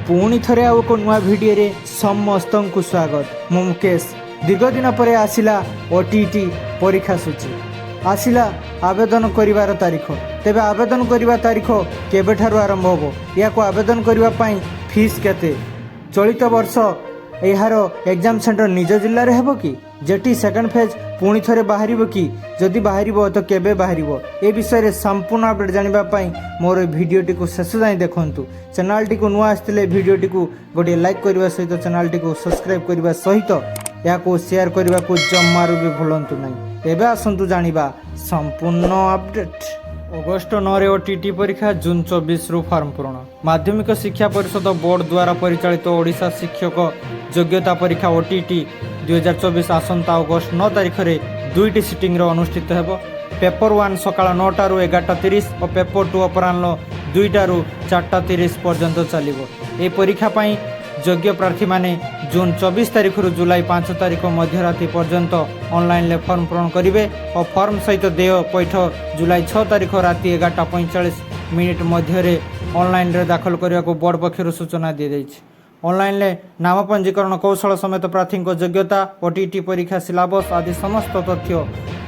ପୁଣି ଥରେ ଆଉ ଏକ ନୂଆ ଭିଡ଼ିଓରେ ସମସ୍ତଙ୍କୁ ସ୍ୱାଗତ। ମୁଁ ମୁକେଶ। ଦୀର୍ଘ ଦିନ ପରେ ଆସିଲା ଓଟିଇଟି ପରୀକ୍ଷା ସୂଚୀ, ଆସିଲା ଆବେଦନ କରିବାର ତାରିଖ। ତେବେ ଆବେଦନ କରିବା ତାରିଖ କେବେଠାରୁ ଆରମ୍ଭ ହେବ, ଏହାକୁ ଆବେଦନ କରିବା ପାଇଁ ଫିସ୍ କେତେ, ଚଳିତ ବର୍ଷ ଏହାର ଏକ୍ଜାମ୍ ସେଣ୍ଟର ନିଜ ଜିଲ୍ଲାରେ ହେବ କି, ଜେଟି ସେକେଣ୍ଡ ଫେଜ୍ ପୁଣି ଥରେ ବାହାରିବ କି, ଯଦି ବାହାରିବ ତ କେବେ ବାହାରିବ, ଏ ବିଷୟରେ ସମ୍ପୂର୍ଣ୍ଣ ଅପଡ଼େଟ୍ ଜାଣିବା ପାଇଁ ମୋର ଏ ଭିଡ଼ିଓଟିକୁ ଶେଷ ଯାଏଁ ଦେଖନ୍ତୁ। ଚ୍ୟାନେଲଟିକୁ ନୂଆ ଆସିଥିଲେ ଭିଡ଼ିଓଟିକୁ ଗୋଟିଏ ଲାଇକ୍ କରିବା ସହିତ ଚ୍ୟାନେଲଟିକୁ ସବସ୍କ୍ରାଇବ୍ କରିବା ସହିତ ଏହାକୁ ସେୟାର କରିବାକୁ ଜମାରୁ ବି ଭୁଲନ୍ତୁ ନାହିଁ। ଏବେ ଆସନ୍ତୁ ଜାଣିବା ସମ୍ପୂର୍ଣ୍ଣ ଅପଡ଼େଟ୍। ଅଗଷ୍ଟ 9ରେ ଓଟିଇଟି ପରୀକ୍ଷା, ଜୁନ୍ 24ରୁ ଫର୍ମ ପୂରଣ। ମାଧ୍ୟମିକ ଶିକ୍ଷା ପରିଷଦ ବୋର୍ଡ ଦ୍ୱାରା ପରିଚାଳିତ ଓଡ଼ିଶା ଶିକ୍ଷକ ଯୋଗ୍ୟତା ପରୀକ୍ଷା ଓଟିଇଟି 2024 ଆସନ୍ତା ଅଗଷ୍ଟ 9 ତାରିଖରେ ଦୁଇଟି ସିଟିଂରେ ଅନୁଷ୍ଠିତ ହେବ। ପେପର 1 ସକାଳ 9ଟାରୁ 11:30 ଓ ପେପର 2 ଅପରାହ୍ନ 2ଟାରୁ 4:30 ପର୍ଯ୍ୟନ୍ତ ଚାଲିବ। ଏହି ପରୀକ୍ଷା ପାଇଁ ଯୋଗ୍ୟ ପ୍ରାର୍ଥୀମାନେ ଜୁନ୍ 24 ତାରିଖରୁ ଜୁଲାଇ 5 ତାରିଖ ମଧ୍ୟରାତ୍ରି ପର୍ଯ୍ୟନ୍ତ ଅନଲାଇନରେ ଫର୍ମ ପୂରଣ କରିବେ ଓ ଫର୍ମ ସହିତ ଦେୟ ପୈଠ ଜୁଲାଇ 6 ତାରିଖ ରାତି 11ଟା 45 ମିନିଟ୍ ମଧ୍ୟରେ ଅନଲାଇନରେ ଦାଖଲ କରିବାକୁ ବୋର୍ଡ ପକ୍ଷରୁ ସୂଚନା ଦିଆଯାଇଛି। ଅନଲାଇନରେ ନାମ ପଞ୍ଜୀକରଣ କୌଶଳ ସମେତ ପ୍ରାର୍ଥୀଙ୍କ ଯୋଗ୍ୟତା, ଓଟିଇଟି ପରୀକ୍ଷା ସିଲାବସ୍ ଆଦି ସମସ୍ତ ତଥ୍ୟ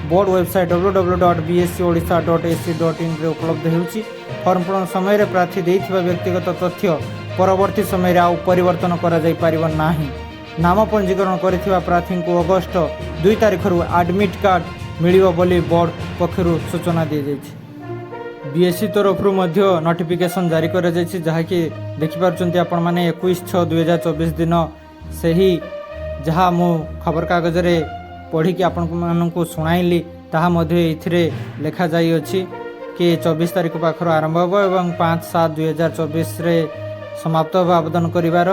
ବୋର୍ଡ ୱେବସାଇଟ୍ ww.bseodisha.ac.inରେ ଉପଲବ୍ଧ ହେଉଛି। ଫର୍ମ ପୂରଣ ସମୟରେ ପ୍ରାର୍ଥୀ ଦେଇଥିବା ବ୍ୟକ୍ତିଗତ ତଥ୍ୟ ପରବର୍ତ୍ତୀ ସମୟରେ ଆଉ ପରିବର୍ତ୍ତନ କରାଯାଇପାରିବ ନାହିଁ। ନାମ ପଞ୍ଜୀକରଣ କରିଥିବା ପ୍ରାର୍ଥୀଙ୍କୁ ଅଗଷ୍ଟ 2 ତାରିଖରୁ ଆଡ଼ମିଟ୍ କାର୍ଡ଼ ମିଳିବ ବୋଲି ବୋର୍ଡ ପକ୍ଷରୁ ସୂଚନା ଦିଆଯାଇଛି। ବିଏସ୍ଇ ତରଫରୁ ମଧ୍ୟ ନୋଟିଫିକେସନ୍ ଜାରି କରାଯାଇଛି, ଯାହାକି ଦେଖିପାରୁଛନ୍ତି ଆପଣମାନେ, 21/6/2024 ଦିନ। ସେହି ଯାହା ମୁଁ ଖବରକାଗଜରେ ପଢ଼ିକି ଆପଣମାନଙ୍କୁ ଶୁଣାଇଲି, ତାହା ମଧ୍ୟ ଏଥିରେ ଲେଖାଯାଇଅଛି କି 24 ତାରିଖ ପାଖରୁ ଆରମ୍ଭ ହେବ ଏବଂ 5/7/2024ରେ ସମାପ୍ତ ହେବ ଆବେଦନ କରିବାର।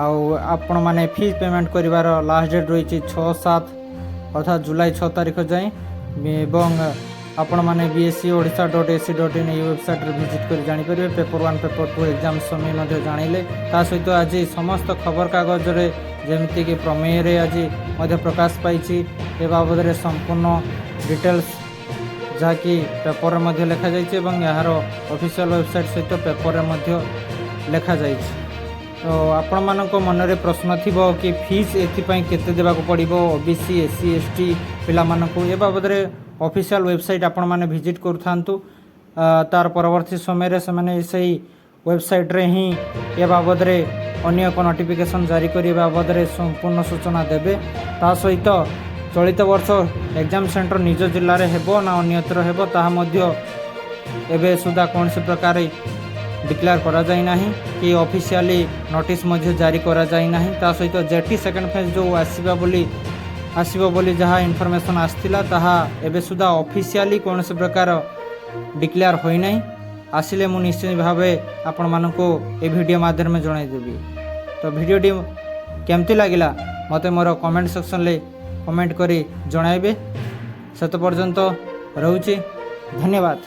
ଆଉ ଆପଣମାନେ ଫିସ୍ ପେମେଣ୍ଟ କରିବାର ଲାଷ୍ଟ ଡେଟ୍ ରହିଛି 6/7, ଅର୍ଥାତ୍ ଜୁଲାଇ 6 ତାରିଖ ଯାଏଁ। ଏବଂ ଆପଣମାନେ bseodisha.ac.in ଏହି ୱେବସାଇଟ୍ରେ ଭିଜିଟ୍ କରି ଜାଣିପାରିବେ। ପେପର୍ 1, ପେପର୍ 2 ଏକ୍ଜାମ୍ ସମୟ ମଧ୍ୟ ଜାଣିଲେ। ତା ସହିତ ଆଜି ସମସ୍ତ ଖବରକାଗଜରେ, ଯେମିତିକି ପ୍ରମେୟରେ ଆଜି ମଧ୍ୟ ପ୍ରକାଶ ପାଇଛି ଏ ବାବଦରେ ସମ୍ପୂର୍ଣ୍ଣ ଡିଟେଲ୍ସ, ଯାହାକି ପେପରରେ ମଧ୍ୟ ଲେଖାଯାଇଛି ଏବଂ ଏହାର ଅଫିସିଆଲ୍ ୱେବସାଇଟ୍ ସହିତ ପେପରରେ ମଧ୍ୟ ଲେଖାଯାଇଛି। ତ ଆପଣମାନଙ୍କ ମନରେ ପ୍ରଶ୍ନ ଥିବ କି ଫିସ୍ ଏଥିପାଇଁ କେତେ ଦେବାକୁ ପଡ଼ିବ OBC, S C, S T ପିଲାମାନଙ୍କୁ। ଏ ବାବଦରେ ଅଫିସିଆଲ୍ ୱେବସାଇଟ୍ ଆପଣମାନେ ଭିଜିଟ୍ କରୁଥାନ୍ତୁ। ତାର ପରବର୍ତ୍ତୀ ସମୟରେ ସେମାନେ ସେଇ ୱେବସାଇଟ୍ରେ ହିଁ ଏ ବାବଦରେ ଅନ୍ୟ ଏକ ନୋଟିଫିକେସନ୍ ଜାରି କରି ଏ ବାବଦରେ ସମ୍ପୂର୍ଣ୍ଣ ସୂଚନା ଦେବେ। ତା ସହିତ ଚଳିତ ବର୍ଷ ଏକ୍ଜାମ୍ ସେଣ୍ଟର ନିଜ ଜିଲ୍ଲାରେ ହେବ ନା ଅନ୍ୟତ୍ର ହେବ, ତାହା ମଧ୍ୟ ଏବେ ସୁଦ୍ଧା କୌଣସି ପ୍ରକାର ଡିକ୍ଲେୟାର କରାଯାଇ ନାହିଁ କି ଅଫିସିଆଲି ନୋଟିସ୍ ମଧ୍ୟ ଜାରି କରାଯାଇ ନାହିଁ। ତା ସହିତ ଜେଟି ସେକେଣ୍ଡ ଫେଜ୍ ଯେଉଁ ଆସିବ ବୋଲି ଯାହା ଇନଫର୍ମେସନ୍ ଆସିଥିଲା, ତାହା ଏବେ ସୁଦ୍ଧା ଅଫିସିଆଲି କୌଣସି ପ୍ରକାର ଡିକ୍ଲେୟାର ହୋଇନାହିଁ। ଆସିଲେ ମୁଁ ନିଶ୍ଚିତ ଭାବେ ଆପଣମାନଙ୍କୁ ଏ ଭିଡ଼ିଓ ମାଧ୍ୟମରେ ଜଣାଇଦେବି। ତ ଭିଡ଼ିଓଟି କେମିତି ଲାଗିଲା, ମୋତେ ମୋର କମେଣ୍ଟ ସେକ୍ସନରେ କମେଣ୍ଟ କରି ଜଣାଇବେ। ସେତେ ପର୍ଯ୍ୟନ୍ତ ରହୁଛି, ଧନ୍ୟବାଦ।